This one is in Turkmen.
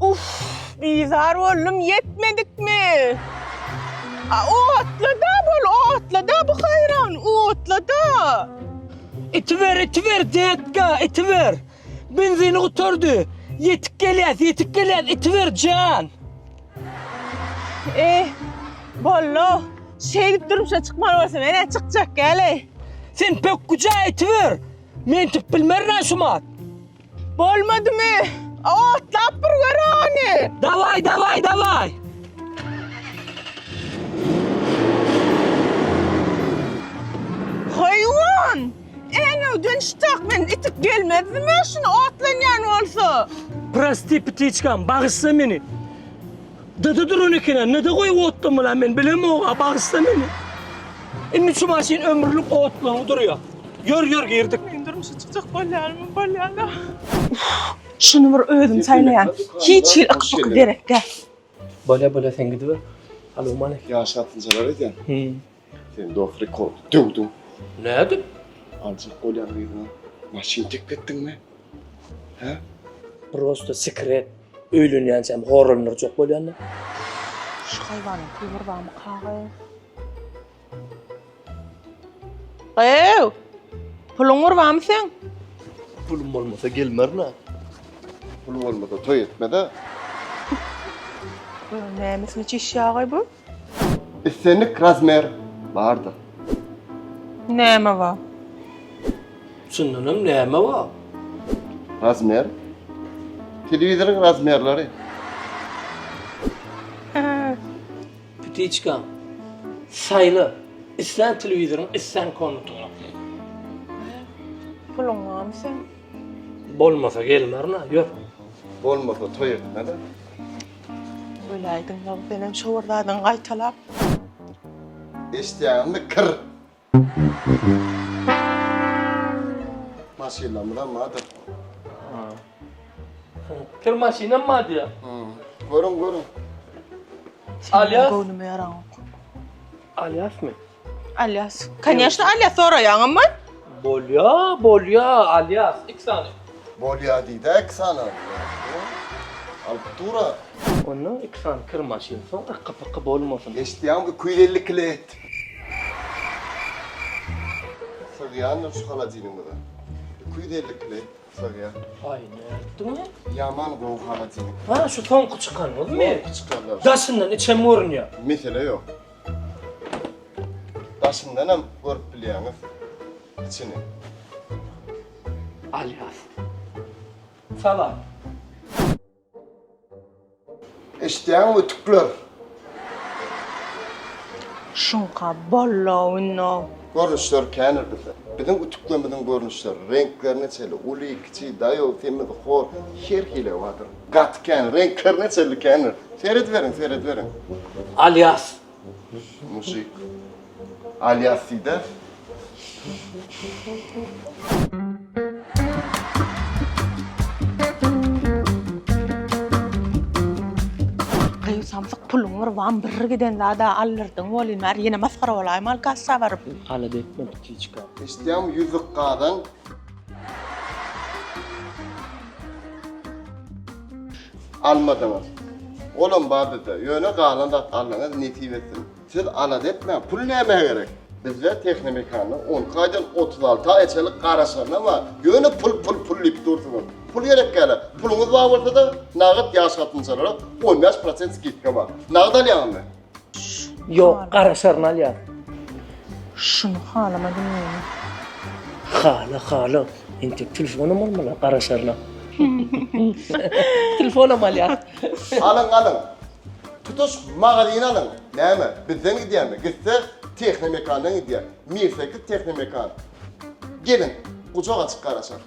Uff, bizar boldum, ýetmedikmi? A, otla-da bol, otla-da bu haýran, otla-da. Itiber, itiber, detka, itiber. Benzini gutardy. Ýetip gelýäs, ýetip gelýäs, itiber, jan. Eh, bollo. Şeýdip durmuşa çykmaly bolsa, men-ä çykjak gäleý. Sen pökgüje itiber. Men itip bilmerin-ä şumat. Bolmadymy? Otlap bir gör ony. Daway, daway, daway. Haýwan! Änewden şutak men itip gelmezdim-ä şuny otlanýan bolsa. Prosti, ptiçkam, bagyşla meni. Dydy duran eken-ä, nede goýup otlamaly men bilemok-a, bagyşla meni. Indi şu maşyn ömürlik otlanyp durýar. Ýör, ýör girdik. Men durmuşa çykjak bolýarmy, bolýan-da. Şuny bir özüm saýlaýan. Hiç hili yk-pyk gerek däl. Bolýa, bolýa, sen gidiber. Salowmaleýkim. Ýaş gatynjalar edýän. Sen dost rekordy döwdüň. Nädip? Aljak bolýan gyzyňa maşyn tekletdiňmi? Hä? Prosto sekret. Öýlenýänçäm horlandyrjak bolýan-da. Şu haýwanyň puly bir barmy kagy? Ew! Puluň bir barmy seň? Pulum bolmasa gelmerin-ä. Pul bolmasa toý etmez-ä. Bu nämesini çişýägaý bu? Islendik razmer bardyr. Näme bar? Çyndanam näme bar? Razmer. Telewizoryň razmerleri. Ptiçkam, saýla, islän telewizoryň, islän komnatyňy. Puluň barmy seň? Bolmasa gelmerin-ä, ýör. Bolmasa toý etmez-ä. Öläýdiň-ow, senem şo bir zadyňy gaýtalap. Eşidýäňizmi, kir! Maşynlarymyzam bardyr. Kir maşynam bar diýýär. Görüň, görüň. Alýas. Göwnüme ýaraňok. Alýasmy? Alýas. Koneşno alýas soraýaňam men. Bolýa, bolýa, alýas. Iki sany. Bolýa diýdä iki sany. Alyp dur-a. Onda iki sany kir maşyn, soň yky-pyky bolmasyn. Eşidýäňmi, 250 kilo et. Sygýandyr şu holodilnigimize. 250 kilo et sygýar. Aý, nätdiň? Ýaman gowy holodilnik. Ha, şu soňky çykanyňyzmy? Soňky çykanlar. Daşyndan içem görünýär. Mesele ýok. Daşyndanam görüp bilýäňiz içini. Alýas. Salam. Eşidýäňmi ütükler? Şuňka bollo winno. Görnüşleri kändir bizde. Biziň ütüklerimiziň görnüşleri, reňklerine çenli, uly, kiçi, daýaw, semiz, hor, her hili bardyr. Gaty kän, reňklerine çenli kändir. Serediberiň, serediberiň. Alýas. Mujik. Alýas diýdä. Gyz samsyk puluň bir wam bir giden zada aldyrdyň welin bäri ýene masgara bolaýmaly kassa baryp. Alada etme ptiçka. Eşitýäňmi ýüzük gazan. Almadyňyz. Olam bar bizde. Ýöne galan zat aldyňyz nesip etsin. Siz alada etmäň, pul nämä gerek? Bizde Tehnomekanda on iki aýdan 36 aýa çenli garaşanam bar. Ýöne pul, pul, pul diýip dursuňyz. Pul gerek däl. Puluňyz bar bolsa-da, nagt ýaş gatynçalara 15 prosent skidka bar. Nagt alýaňyzmy? Ýok, garaşaryny alýas. Şuny halamadym ýöne. Hala, hala. Entek telefonam almaly garaşaryna. Telefonam alýas. Alyň, alyň. Tutuş magazyny alyň. Näme, bizden gidýärmi? Gitse, Tehnomekandan gidýär. Mirsekiz Tehnomekan. Geliň, gujak açyk garaşar.